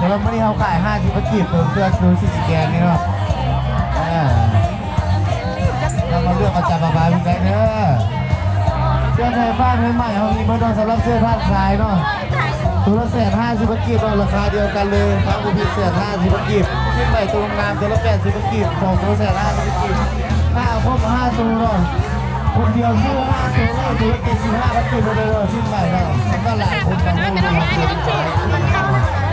ແຕ່ວ່າມື້ນີ້ເຮົາຂາຍຫ້າສິບພັນກີບ ໂຕເສື້ອໂຕສີແດງນີ້ເນາະ. ເອີ ເຮົາມາເລືອກເອົາຕາມສະບາຍເພິ່ນໄດ້ເດີ. ເສື້ອໄທຟ້າໃໝ່ໆ ເຮົາມີເບິດເນາະ ສຳລັບເສື້ອທາດຊາຍເນາະ. ໂຕລະແສນຫ້າສິບພັນກີບເນາະ ລາຄາດຽວກັນເລີຍ ຟັງບໍ່ຜິດ ແສນຫ້າສິບພັນກີບ. ສິ້ນໄໝໂຕງາມ ໂຕລະແປດສິບພັນກີບ ສອງໂຕແສນຫ້າສິບພັນກີບ. ຖ້າເອົາຄົບຫ້າໂຕເນາະ ຄົນດຽວຊື້ຫ້າໂຕເລີຍ ໂຕລະເຈັດສິບຫ້າພັນກີບເລີຍເດີ ສິ້ນໄໝເນາະ. ກໍຫຼາຍຄົນກໍຮູ້ຢູ່ເນາະ ເປັນຂາຍ.